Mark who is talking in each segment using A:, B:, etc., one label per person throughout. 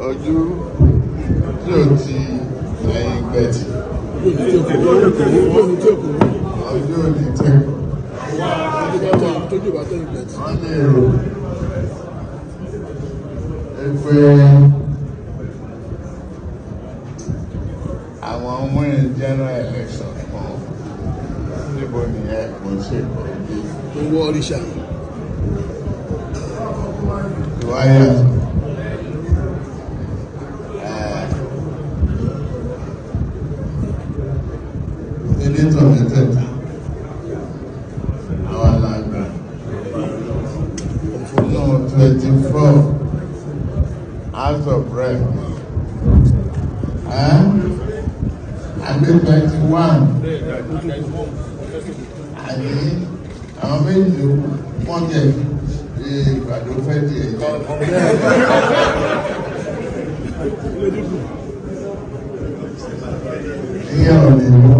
A: Ojú tí ò ti ẹ̀yìn gbẹ̀tì, ojú ò ní tẹ̀kọ̀.
B: Tójú bá tẹ̀yìn gbẹ̀tì.
A: Wọ́n lè rò pé àwọn win general election kan. Níbo nìyẹn? Kò ṣe kò bí
B: Owó òrìṣà.
A: Ìwáyà senator mẹ́tẹ̀ẹ̀ta, àwọn alàgbà nínú 24 House of Rep àbí 21, àní àwọn méjì ló kù, wọ́n jẹ́ ìgbàdo fẹ́ di ẹ̀jẹ̀. Ìyẹn ò lè mú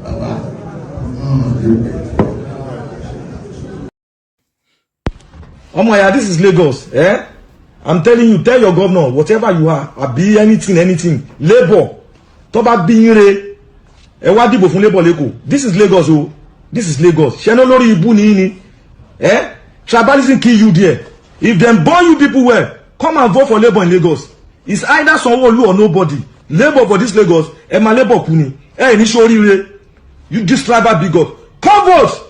A: bàbá náà lè.
C: Omo ya, this is Lagos, eh? I'm telling you, tell your governor, whatever you are, àbí anything, anything, Labour, tó bá bí yín re, ẹ wá dìbò fún Labour l'Ékòó. This is Lagos o. This is Lagos. Ṣé ní olórí ibú ni yín ni? Eh? Tribalism kill you there. If dem born you people well, come and vote for Labour in Lagos. It's either Sanwó-Olú or nobody. Labour for this Lagos, ẹ máa Labour kú ni. Ẹ ní sóríire. You this tribal bigot. Come vote.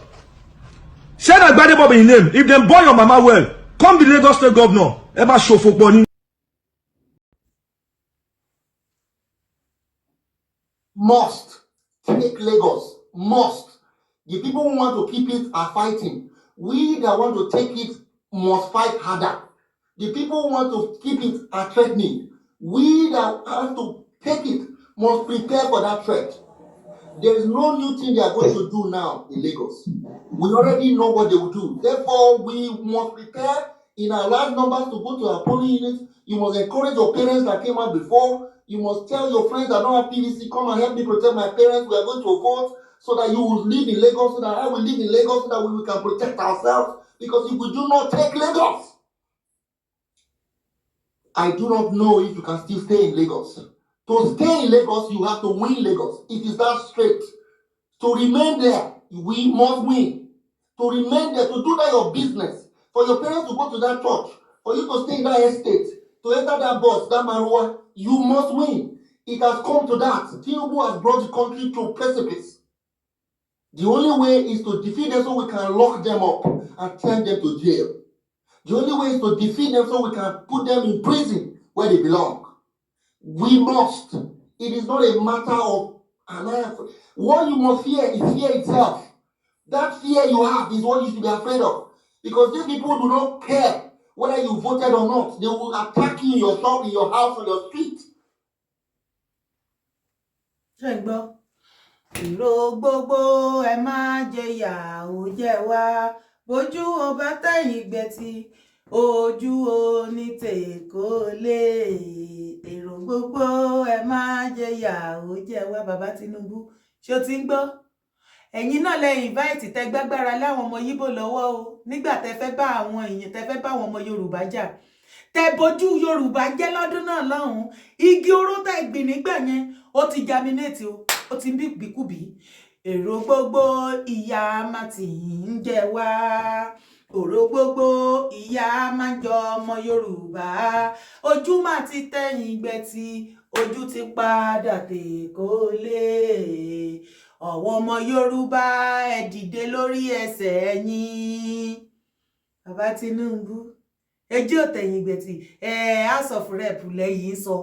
C: Send Agbadebo in name. If dem born your mama well, come be Lagos State governor. Ẹ máa ṣòfò pọ̀ ni.
D: Must take Lagos. Must. The people who want to keep it are fighting. We that want to take it must fight harder. The people who want to keep it are threatening. We that have to take it must prepare for that threat. There is no new thing they are going to do now in Lagos. We already know what they will do. Therefore, we must prepare in our large numbers to go to our polling units. You must encourage your parents that came out before. You must tell your friends that don't have PVC, "Come and help me protect my parents. We are going to vote so that you will live in Lagos, so that I will live in Lagos, so that we can protect ourselves." Because if we do not take Lagos, I do not know if you can still stay in Lagos. To stay in Lagos, you have to win Lagos. It is that straight. To remain there, we must win. To remain there, to do that your business, for your parents to go to that church, for you to stay in that estate, to enter that bus, that Marwa, you must win. It has come to that. Tinubu has brought the country to precipice. The only way is to defeat them so we can lock them up and send them to jail. The only way is to defeat them so we can put them in prison where they belong. We must. It is not a matter of am I afraid. What you must fear is fear itself. That fear you have is what you should be afraid of. Because these people do not care whether you voted or not. They will attack you in your shop, in your house, on your street.
E: Ṣé ń gbọ́ ìró gbogbo? Ẹ má jẹyà ó jẹ wá bójú ó bá tẹ̀yìn gbẹ̀tì, ojú ó ní tèkó lé. Èrò gbogbo, ẹ má jẹyà ó jẹ wá. Bàbá Tinubu, ṣé o ti ń gbọ́? Ẹ̀yin náà lẹ invite, tẹ gbágbára láwọn ọmọ Yíbò lọ́wọ́ o, nígbà tẹ fẹ́ bá àwọn èèyàn, tẹ fẹ́ bá àwọn ọmọ Yorùbá jà, tẹ bójú Yorùbá jẹ́ lọ́dún náà lọ́hùn-ún. Igi oró tẹ gbìn nígbà yẹn, ó ti germinate o, ó ti ń bí bíkúbí. Èrò gbogbo, ìyà má ti ń jẹ wá. Òró gbogbo, ìyà máa ń jọ ọmọ Yorùbá. Ojú má ti tẹ̀yìn gbẹ̀tì, ojú ti padà tèkó lé. Ọ̀wọ́n ọmọ Yorùbá, ẹ dìde lórí ẹsẹ̀ yín. Bàbá Tinubu, ẹjẹ́ òtẹ̀yìn gbẹ̀tì ẹ. House of Rep lẹ́yìn sọ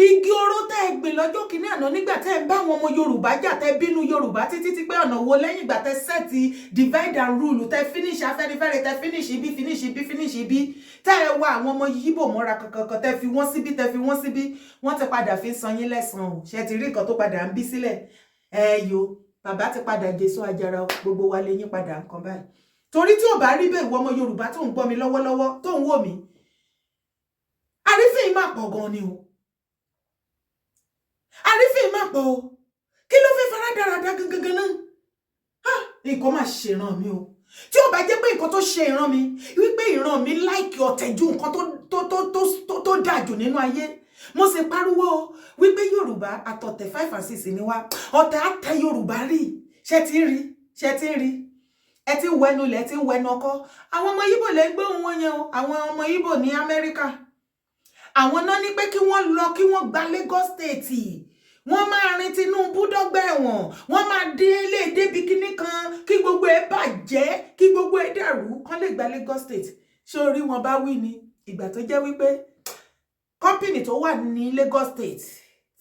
E: igi oró tẹ́ ẹ gbìn lọ́jọ́ kìíní àná nígbà tẹ́ ẹ ń bá àwọn ọmọ Yorùbá jà, tẹ́ bínú Yorùbá títí tí pé ọ̀nà wo lẹ́yìn ìgbà tẹ́ set divide and rule, tẹ́ finish Afẹ́nifẹ́re, tẹ́ finish ibi, finish ibi, finish ibi, tẹ́ ẹ wá àwọn ọmọ Yíbò mọ́ra kankan, tẹ́ fi wọ́n síbí, tẹ́ fi wọ́n síbí, wọ́n ti padà fi san yín lẹ́san o. Ṣe ti rí nǹkan tó padà ń bí sílẹ̀? Ẹ yo, bàbá ti padà jésù àjàrà, gbogbo wa lè yín padà nǹkan báyìí. Torí tí ò bá rí bẹ́ẹ̀, ìwọ ọmọ Yorùbá tó ń gbọ́ mi lọ́wọ́lọ́wọ́, tó ń wò mí, àrífín máa pọ̀ gan ni o, àrífín máa pọ̀ o. Kí ló fẹ́ fara dáradára gangan náà? Nǹkan máa ṣèràn mi o. Tí ó bá jẹ́ pé nǹkan tó ṣe ìran mi wípé ìran Ìran mi like ọ̀tẹ̀ ju nǹkan tó dáa jù nínú ayé. Mo sì pariwo wípé Yorùbá àtọ̀tẹ̀ five and six ni wá. Ọ̀tẹ̀ á tẹ Yorùbá rí. Ṣé ti ń rí? Ṣé ti ń rí? Ẹ ti ń wẹnu ilẹ̀, ẹ ti ń wẹnu ọkọ. Àwọn ọmọ Yíbò lè ń gbóhùn wọn yẹn o. Àwọn ọmọ Yíbò ní Amẹ́ríkà, àwọn náà ní pé kí wọ́n lọ, kí wọ́n gba Lagos State, wọ́n máa rin Tinubu dọ́gba ẹ̀wọ̀n, wọ́n máa dé ilé débi kíní kan, kí gbogbo ẹ̀ bàjẹ́, kí gbogbo ẹ̀ dàrú, kán lè gba Lagos State. Ṣé orí wọn bá wí ni? Ìgbà tó jẹ́ wípé company tó wà ní Lagos State,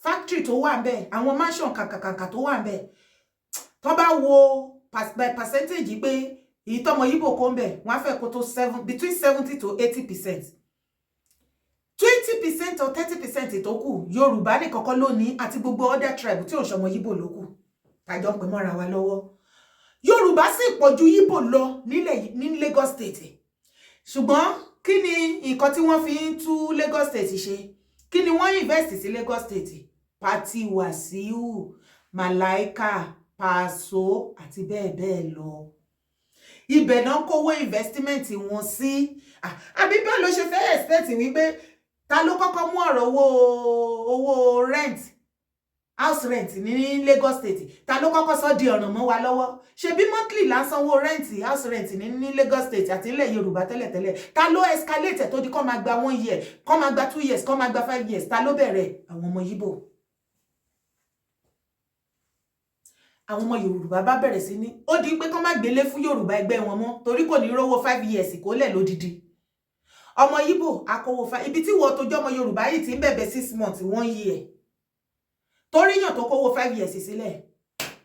E: factory tó wà ńbẹ̀, àwọn mansion kàkàkàkà tó wà ńbẹ̀, tó bá wo by percentage pé èyí tọmọ Yíbò kó ń bẹ̀, wọ́n á fẹ́ kó tó seven, between 70 to 80%. 20% or 30% tó kù, Yorùbá ní kọ́kọ́ lónìí àti gbogbo other tribe tí ò ń ṣọmọ Yíbò ló kù tàjọ ń pè mọ́ra wa lọ́wọ́. Yorùbá sì pọ̀ ju Yíbò lọ nílẹ̀ ní Lagos State. Ṣùgbọ́n kí ni nǹkan tí wọ́n fi ń tú Lagos State ṣe? Kí ni wọ́n invest sí Lagos State? Party Wàsíù, Màláìka, Pàṣọ àti bẹ́ẹ̀ bẹ́ẹ̀ lọ. Ibẹ̀ náà kówó investment wọn sí. Àbí bẹ́ẹ̀ ló ṣe fẹ́ expect wípé ta ló kọ́kọ́ mú ọ̀rọ̀ owó rent, house rent ní Lagos State? Ta ló kọ́kọ́ sọ di ọ̀ràn mọ́ wa lọ́wọ́? Ṣebí monthly là ń sanwó rent, house rent ní Lagos State àti ilẹ̀ Yorùbá tẹ́lẹ̀tẹ́lẹ̀. Ta ló escalate tó di kó máa gba one year, kó máa gba 2 years, kó máa gba 5 years? Ta ló bẹ̀rẹ̀? Àwọn ọmọ Yíbò. Àwọn ọmọ Yorùbá bá bẹ̀rẹ̀ sí ní ó di pé kó má gbélé fún Yorùbá ẹgbẹ́ wọn mọ́, torí kò ní rówó 5 years kó lẹ̀ lódidi. Ọmọ Yíbò akówó fa ibi tí wọ́n tó jọ́ ọmọ Yorùbá yìí ti ń bẹ̀bẹ̀ 6 months, one year, torí yàn tó kówó 5 years sílẹ̀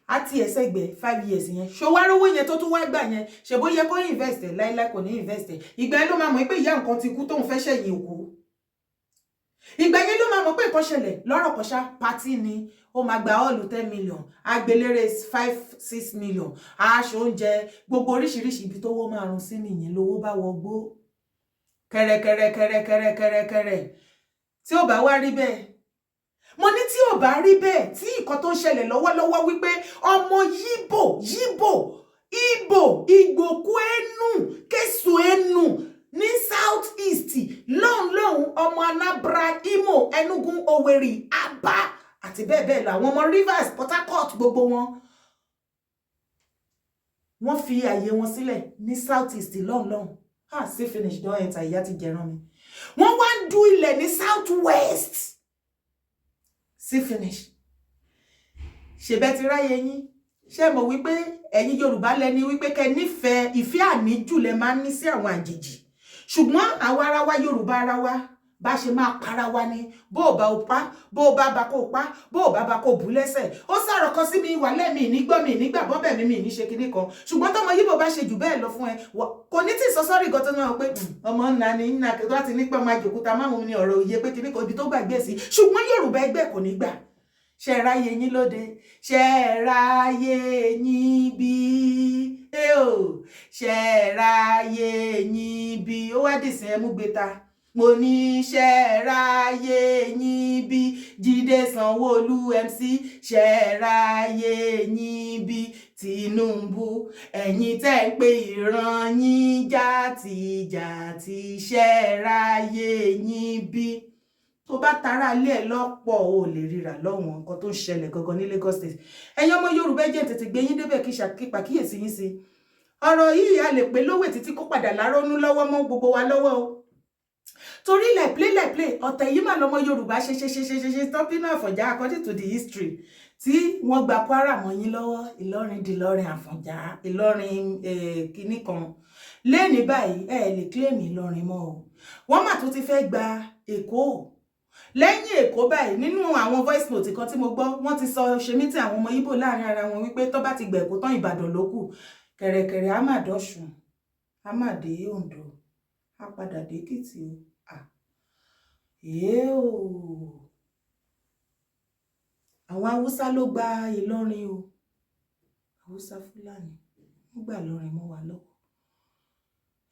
E: á ti ẹsẹ̀ gbẹ 5 years yẹn. Ṣòwárówó yẹn tó tún wá gbà yẹn, ṣe bó yẹ kó invest ẹ̀? Láíláí, kò ní invest ẹ̀. Ìgbà yẹn ló máa mọ̀ pé ìyá nǹkan ti kú tóun fẹ́ ṣẹ̀yìn òkú. Ìgbà yẹn ló máa mọ̀ pé nǹkan ṣẹlẹ̀ lọ́rọ̀ kọ́ṣá. Party ni ó máa gba hall 10 million, agbélére 5-6 million, aṣọ, oúnjẹ, gbogbo oríṣiríṣi. Ibi tówó máa run sí nìyẹn. Lówó bá wọgbó kẹrẹkẹrẹkẹrẹkẹrẹkẹrẹ. Tí ò bá wá rí bẹ́ẹ̀, mo ní tí ò bá rí bẹ́ẹ̀, tí nǹkan tó ń ṣẹlẹ̀ lọ́wọ́lọ́wọ́ wípé ọmọ Yíbò, Yíbò, Ìgbò, Ìgbòkú ẹnu kẹsù ẹnu ní South East lọ́hùn lọ́hùn, ọmọ Anambra, Imo, Enugu, Owerri, Aba àti bẹ́ẹ̀ bẹ́ẹ̀ lọ, àwọn ọmọ Rivers, Port Harcourt, gbogbo wọn, wọ́n fi àyè wọn sílẹ̀ ní South East lọ́hùn lọ́hùn. Ah, see finish don enter. Ìyá ti jẹran mi. Wọ́n wá ń du ilẹ̀ ní South West. See finish. Ṣèbẹ́ ti ráyè yín? Ṣé mọ̀ wípé ẹ̀yin Yorùbá lẹni wípé kẹ́ nífẹ̀ẹ́ ìfẹ́ àníjù lẹ máa ń ní sí àwọn àjèjì? Ṣùgbọ́n àwa ara wa, Yorùbá ara wa, bá ṣe máa para wa ni. Bó o bá o pa, bó o bá ba kó o pa, bó o bá ba kó o bú lẹ́sẹ̀. Ó sọ̀rọ̀ kan sí mi wà lẹ́mìí nígbọ́ mi nígbà bọ́bẹ̀ mi ní ṣe kinní kan. Ṣùgbọ́n tọmọ Yíbò bá ṣe jù bẹ́ẹ̀ lọ fún ẹ, kò ní tí sọ sọ́rí gan tó náà pé ọmọ ńlá ni ńlá láti nípa máa jòkúta máàmù ní ọ̀rọ̀ òye pé kinní kan ibi tó gbàgbé sí. Ṣùgbọ́n Yorùbá ẹgbẹ́ kò ní gbà. Ṣe ráyè yín lóde? Ṣe ráyè yín bí? Ṣe ráyè yín bí? Ó wá dìsín ẹ mú gbé ta. Mo ní ṣe ráyè yín bí? Jídé Sanwó-Olú, MC, ṣe ráyè yín bí? Tinubu, ẹ̀yin tẹ́ ń pe ìran yín jàtìjàtì, ṣe ráyè yín bí? Tó bá tara ilé ẹ lọ́pọ̀, ò lè ríra lọ́wọ́n. Nǹkan tó ń ṣẹlẹ̀ gangan ní Lagos State, ẹ̀yin ọmọ Yorùbá, jẹ́ tètè gbé yín débẹ̀ kí pàkíyèsí yín sí ọ̀rọ̀ yìí. A lè pé lówè títí kó padà lárónú lọ́wọ́ mọ́ gbogbo wa lọ́wọ́ o, torí lẹ̀plé lẹ̀plé ọ̀tẹ̀ yìí mà lọ́mọ Yorùbá ṣe ṣe ṣe ṣe ṣe ṣe tọ́pínà Àfọ̀njá. According to the history tí wọ́n gba Kwara mọ́ yín lọ́wọ́, Ìlọrin di Ìlọrin Àfọ̀njá, Ìlọrin kínní kan lẹ́ni báyìí, ẹ lè claim Ìlọrin mọ́ o. Wọ́n mà tún ti fẹ́ gba Èkó. Lẹ́yìn Èkó báyìí, nínú àwọn voice note kan tí mo gbọ́, wọ́n ti sọ ṣe mítí àwọn ọmọ Ìgbò láàrin ara wọn wípé tó bá ti gbà Èkó tán, Ìbàdàn ló kù. Kẹ̀rẹ̀kẹ̀rẹ̀ á mà dọ́ṣun, á mà dé Oǹdó, á padà dé Èkìtì o. Èé o, àwọn Haúsá ló gba Ìlọrin o. Haúsá Fúlàní wọ́n gbà Ìlọrin mọ́ wa lọ́wọ́.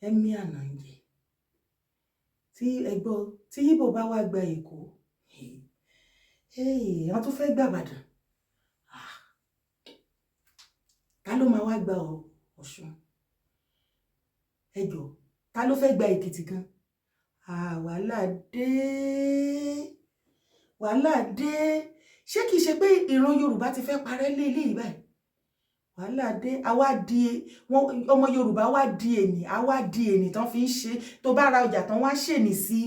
E: Emir náà ń jẹ tí ẹgbọ́ tí Ìgbò bá wá gba Èkó, wọ́n tún fẹ́ gbà Ìbàdàn. Ta ló máa wá gba Ọ̀ṣun? Ẹjọ́, ta Ta ló fẹ́ gba Èkìtì gan? Wàhálà dé, wàhálà dé. Ṣé kìí ṣe pé ìran Yorùbá ti fẹ́ parẹ́ lé eléyìí báyìí? Wàhálà dé. Àwa di wọn, ọmọ Yorùbá wá di ènì, àwa di ènì tán fi ń ṣe. Tó bá ra ọjà tán, wá ṣèní sí.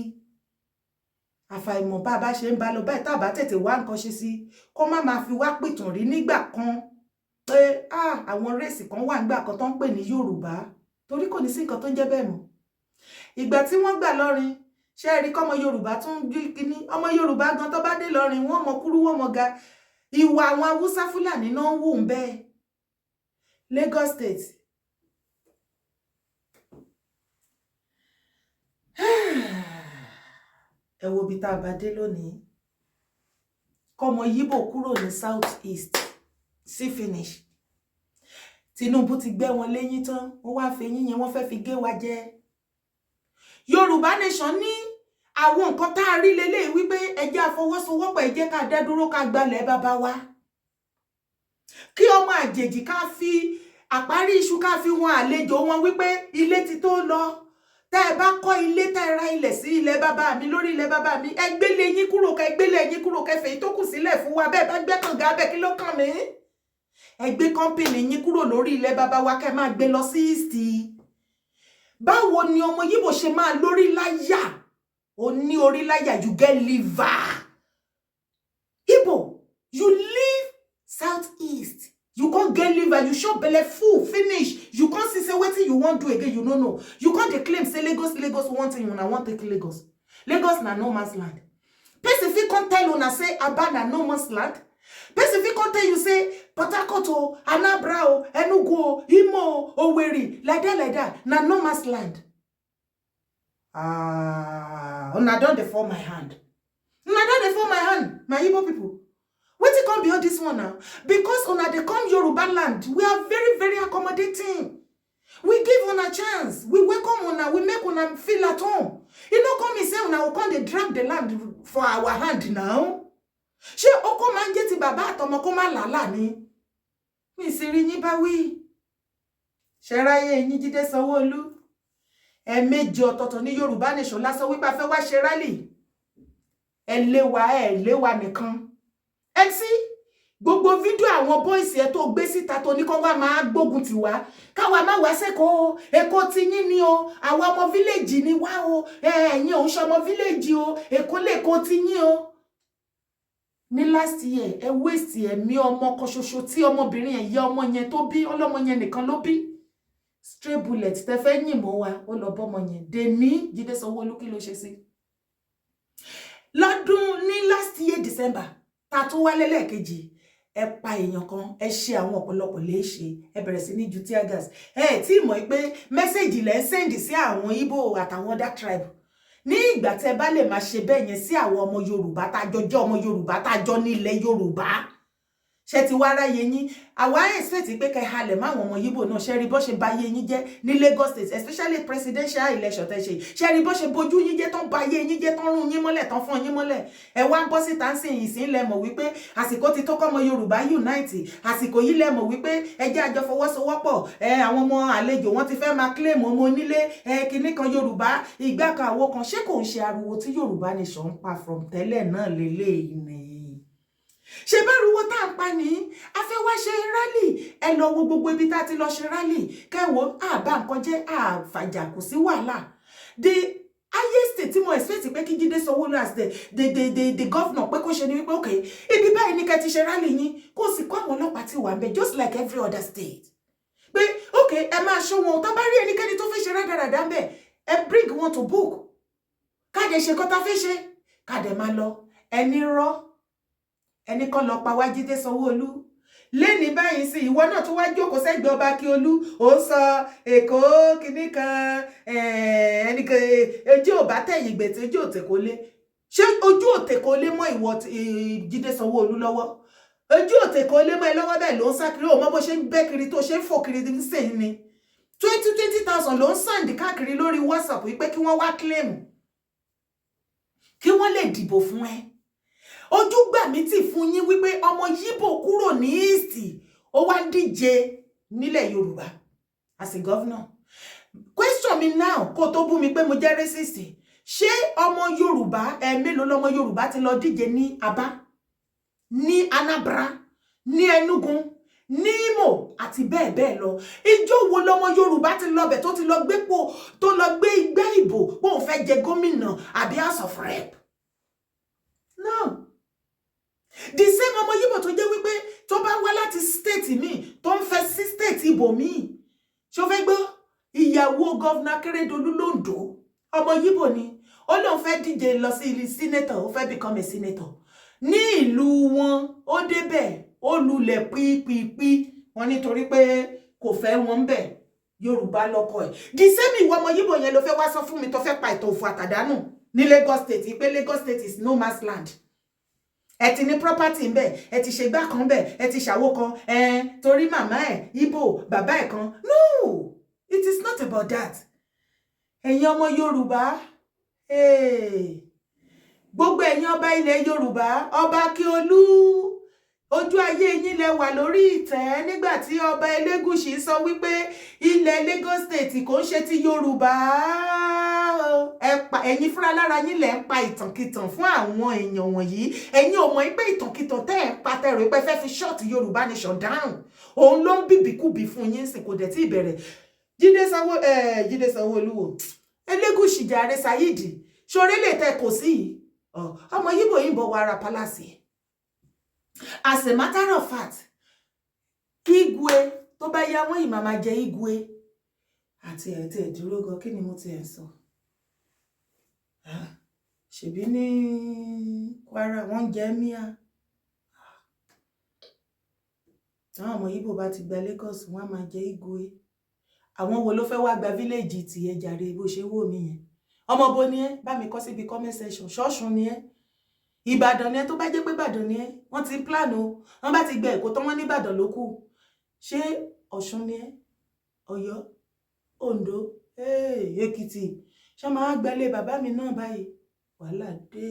E: Àfàìmọ̀ bá a bá ṣe ń bá lọ báyìí, tá a bá tètè wá nǹkan ṣe sí, kó má máa fi wá pìtàn rí nígbà kan pé àwọn race kan wà nígbà kan tó ń pè ní Yorùbá, torí kò ní sí nǹkan tó ń jẹ́ bẹ́ẹ̀ mọ́. Ìgbà tí wọ́n gbà lọ́rin, ṣé ẹ rí kọ́mọ Yorùbá tún gbé kínní? Ọmọ Yorùbá gan tó bá dé lọ́rin, wọ́n mọ kúrú, wọ́n mọ ga. Ìwà àwọn Haúsá Fúlàní náà ń wù ń bẹ́ẹ̀. Lagos State, ẹ wo ibi tá a bá dé lónìí. Kọ́mọ Yíbò kúrò ní South East sí finish. Tinubu ti gbẹ́ wọn léyìn tán, wọ́n wá fi eyín yẹn, wọ́n fẹ́ fi gé wa jẹ. Yorùbá Nation ní àwọn nǹkan tá a rí leléyìí wípé ẹ jẹ́ àfọwọ́sowọ́pọ̀, ẹ jẹ́ ká dá dúró, ká gbalẹ̀ bàbá wa, kí ọmọ àjèjì, ká fi àparí iṣu, ká fi wọn àlejò wọn wípé ilé ti tó lọ. Tẹ́ ẹ bá kọ́ ilé, tẹ́ ẹ ra ilẹ̀ sí ilẹ̀ bàbá mi, lórí ilẹ̀ bàbá mi, ẹ gbélé yín kúrò, kẹ gbélé yín kúrò, kẹfẹ́ yìí tó kù sílẹ̀ fún wa. Bẹ́ẹ̀ bá gbẹ́ kànga bẹ́ẹ̀, kí ló kàn mí? Ẹ gbé company yín kúrò lórí ilẹ̀ bàbá wa, kẹ́ máa gbé lọ sí East. Báwo ni ọmọ Yíbò ṣe máa lórí láyà? Ó ní orí láyà. You get liver, Igbo. You live South East, you come get liver, you show belle full finish. You come see say wetin you wan do again, you no know. You come dey claim say Lagos, Lagos one thing. Una wan take Lagos. Lagos na no man's land. Person fit come tell una say Aba na no man's land. Person fit come tell you say Port Harcourt o, Anambra o, Enugu o, Imo o, Owerri, like that, like that, na no man's land. Ah, una don dey fall my hand, una don dey fall my hand. My Igbo people, wetin come be all this one now? Because una dey come Yoruba land, we are very, very accommodating. We give una chance, we welcome una, we make una feel at home. E no come mean say una go come dey drag the land for our hand now. Ṣé oko máa ń jẹ́ ti bàbá àtọmọ kó má làálàá ni? Mi sì rí yín bá wí. Ṣẹ́ráyé yín, Jídé Sanwó-Olú, ẹ̀ẹ̀mejì ọ̀tọ̀ọ̀tọ̀ ní Yorùbá Nation lásán wípé a fẹ́ wá ṣe rally. Ẹ lé wa, ẹ lé wa nìkan. MC, gbogbo fídíò àwọn boys ẹ tó gbé síta, tó ní kán wá máa gbógun tì wá, káwa má wá sẹ́kọ̀ọ́ o. Èkó ti yín ni o, àwọn ọmọ village ni wá o. Ẹ̀yin òun ṣọmọ village o, Èkó lèkó ti yín o. Ní last year, ẹ waste ẹ̀mí ọmọ kan ṣoṣo tí ọmọbìnrin ẹ̀ yẹ ọmọ yẹn tó bí ọlọ́mọ yẹn nìkan ló bí. Stray bullet tẹ fẹ́ yìn mọ́ wa, ó lọ bọ́mọ yẹn dèní. Jídé Sanwó-Olú, kí ló ṣe sí lọ́dún ní last year December ta tó wálé lẹ́ẹ̀kejì? Ẹ pa èèyàn kan, ẹ ṣe àwọn ọ̀pọ̀lọpọ̀ léṣe, ẹ bẹ̀rẹ̀ sí ní ju tear gas. Ẹ tí mọ̀ pé message lẹ́ ń send sí àwọn Ìgbò àtàwọn other tribe. Ní ìgbà tẹ́ bá lè máa ṣe bẹ́ẹ̀ yẹn sí àwọn ọmọ Yorùbá, tá a jọ jẹ́ ọmọ Yorùbá, tá a jọ ní ilẹ̀ Yorùbá, ṣe ti wá ráyè yín? Àwa expect pé kẹ́ halẹ̀ mọ́ àwọn ọmọ Yíbò náà. Ṣe rí bó ṣe ba ayé yín jẹ́ ní Lagos State, especially presidential election tẹ́ ṣe? Ṣe rí bó ṣe bojú yín jẹ́, tán ba ayé yín jẹ́, tán rún yín mọ́lẹ̀, tán fọ́n yín mọ́lẹ̀? Ẹ wá ń bọ́ síta ń sìn ìsìn lẹ mọ̀ wípé àsìkò ti tó kọ́mọ Yorùbá unite. Àsìkò yìí lẹ mọ̀ wípé ẹ jẹ́ àjọ fọwọ́sowọ́pọ̀. Ẹ àwọn ọmọ àlejò wọn ti fẹ́ máa claim ọmọ onílé ẹ kinní kan Yorùbá, ìgbà kan, àwo kan. Ṣé kò ń ṣe ariwo tí Yorùbá Nation ń pa from tẹ́lẹ̀ náà lélẹ́yìí ni? Ṣe bá ruwó tá à ń pa ní a fẹ́ wá ṣe rally. Ẹ lọ wo gbogbo ibi tá a ti lọ ṣe rally, kẹwo àbá nǹkan jẹ́ àfàjà, kò sí wàhálà. The highest tí mo expect pé kí Jídé Sanwó-Olú as the governor pé kó ṣe ni wípé, okay, ibi báyìí ní kẹ́ ti ṣe rally yín, kó sì kó àwọn ọlọ́pàá tí wà ń bẹ, just like every other state, pé okay, ẹ máa ṣó wọn. Tó bá rí ẹnikẹ́ni tó fẹ́ ṣe rádaràdà ń bẹ, ẹ bring wọn to book. Káde ṣe kọ́ta fẹ́ ṣe, káde máa lọ. Ẹni rọ́ ẹni kan lọ pa wá, Jídé Sanwó-Olú. Lẹ́ni báyìí sí, ìwọ náà tó wá jókòó sẹ́gbẹ̀ẹ́ ọba Akíolú, ó ń sọ Èkó kìíní kan, ẹnìkan ojú ò bá tẹ̀yìn gbètè, ojú ò tèkó lé. Ṣé ojú ò tèkó lé mọ́ ìwọ Jídé Sanwó-Olú lọ́wọ́? Ojú ò tèkó lé mọ́ ẹ lọ́wọ́. Bẹ́ẹ̀ ló ń sá kiri, ó mọ bó ṣe ń bẹ́ kiri, tó ṣe ń fò kiri nísìnyí ni. 20,000 ló ń send káàkiri lórí WhatsApp wípé kí wọ́n wá claim, kí wọ́n lè dìbò fún ẹ. Ojú gbà mí tì fún yín wípé ọmọ Yíbò kúrò ní East, ó wá ń díje nílẹ̀ Yorùbá as a governor. Question mi now, kó tó bú mi pé mo jẹ́ racist, ṣé ọmọ Yorùbá ẹ mélòó lọmọ Yorùbá ti lọ díje ní Aba, ní Anambra, ní Enugu, ní Imo àti bẹ́ẹ̀ bẹ́ẹ̀ lọ? Ìjọ wo lọmọ Yorùbá ti lọbẹ̀, tó ti lọ gbépò, tó lọ gbé igbá ìbò bóun fẹ́ jẹ gómìnà àbí House of Rep? No. The same ọmọ Yíbò tó jẹ́ wípé tó bá wá láti state míì, tó ń fẹ́ sí state ibòmíì, ṣó fẹ́ gbọ́? Ìyàwó governor Akérédolú lóńdó, ọmọ Yíbò ni. Ó lóun fẹ́ díje lọ sí ilé senator, ó fẹ́ become a senator ní ìlú wọn. Ó débẹ̀, ó lulẹ̀ pípípí wọn nítorí pé kò fẹ́ wọn bẹ̀. Yorùbá lọ́kọ ẹ̀. The same ìwọ ọmọ Yíbò yẹn ló fẹ́ wá sọ fún mi, tó fẹ́ pa ètò òfò àtàdánù ní Lagos State, pé Lagos State is no man's land. Ẹ ti ní property ńbẹ, ẹ ti ṣe gbá kan ńbẹ, ẹ ti ṣàwó kan ẹ, torí màmá ẹ Ìgbò, bàbá ẹ kan. No, it is not about that. Ẹ̀yin ọmọ Yorùbá, gbogbo ẹ̀yin ọba ilẹ̀ Yorùbá, ọba Akíolú, ojú ayé yín lẹ wà lórí ìtẹ́ nígbà tí ọba Elégùṣì sọ wípé ilẹ̀ Lagos State kò ń ṣe ti Yorùbá. Ẹ̀yin fúnra lára yín lẹ ń pa ìtànkìtàn fún àwọn èèyàn wọ̀nyí. Ẹ̀yin ò mọ̀ pé ìtànkìtàn tẹ́ ẹ̀ ń pa, tẹ̀rọ pé fẹ́ fi shut Yorùbá nation down, òun ló ń bìbìkúbì fún yín sìn. Kò dẹ̀ tí ì bẹ̀rẹ̀. Jídé Sanwó, Jídé Sanwó-Olú wò, Elégùṣì jàre, Saheed ṣoré lè tẹ kò sí yìí, ọmọ Yíbò yìí ń bọ̀ wàrà palace. As a matter of fact, igwe tó bá yá, wọ́n yìí máa máa jẹ igwe àti ẹ̀ tí ẹ̀ dúró gan. Kí ni mo ti ẹ̀ sọ? Ṣèbí ní Kwara wọ́n ń jẹ míà. Táwọn ọmọ Yíbò bá ti gba Lagos, wọ́n á máa jẹ igwe. Àwọn wo ló fẹ́ wá gba village tìyẹ jàre? Bó ṣe wò mí yẹn, ọmọ bo ni ẹ? Bá mi kọ síbi comment section. Ṣọ́ọ̀ṣun ni ẹ? Ìbàdàn ni ẹ? Tó bá jẹ́ pé Ìbàdàn ni ẹ, wọ́n ti ń plan o. Wọ́n bá ti gba Èkó tán, wọ́n ní Ìbàdàn ló kù. Ṣé Ọ̀ṣun ni ẹ? Ọ̀yọ́, Oǹdó, Èkìtì, ṣé máa gbalé bàbá mi náà báyìí? Wàhálà dé.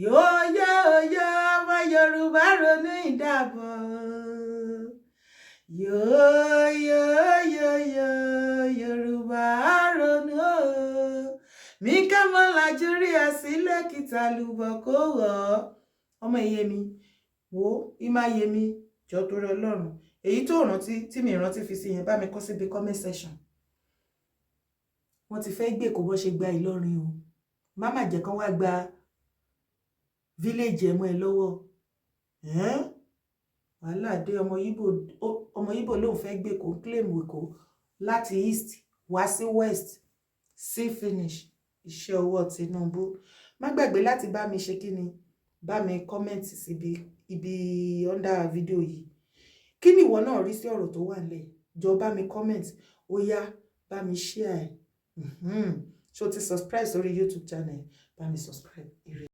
E: Yóò yóò yóò, ọmọ Yorùbá, ronú ìdàbọ̀. Yóò yóò yóò yóò, Yorùbá, ronú o. Mi ká mọ́ lajú rí ẹ sílẹ̀ kìtà lùbọ̀ kó wọ̀ ọ́. Ọmọ iye mi wo ìmá yé mi jọ, torí Ọlọ́run. Èyí tó rántí tí mi rántí fi sí yẹn, bá mi kọ síbi comment section. Wọ́n ti fẹ́ gbé kó bọ́ ṣe gba Ìlọrin o. Má má jẹ́ kán wá gba village ẹ̀ mọ́ ẹ lọ́wọ́. Wàhálà dé. Ọmọ Yíbò, ọmọ Yíbò lòun fẹ́ gbé kó claim Èkó láti east wá sí west sí finish. Iṣẹ́ ọwọ́ Tinubu. Má gbàgbé láti bá mi ṣe kíni, bá mi comment síbi ibi under video yìí. Kí ni ìwọ náà rí sí ọ̀rọ̀ tó wà nílẹ̀? Jọ, bá mi comment. Ó yá, bá mi share ẹ̀. Ṣó ti subscribe sórí YouTube channel? Bá mi subscribe. Ire.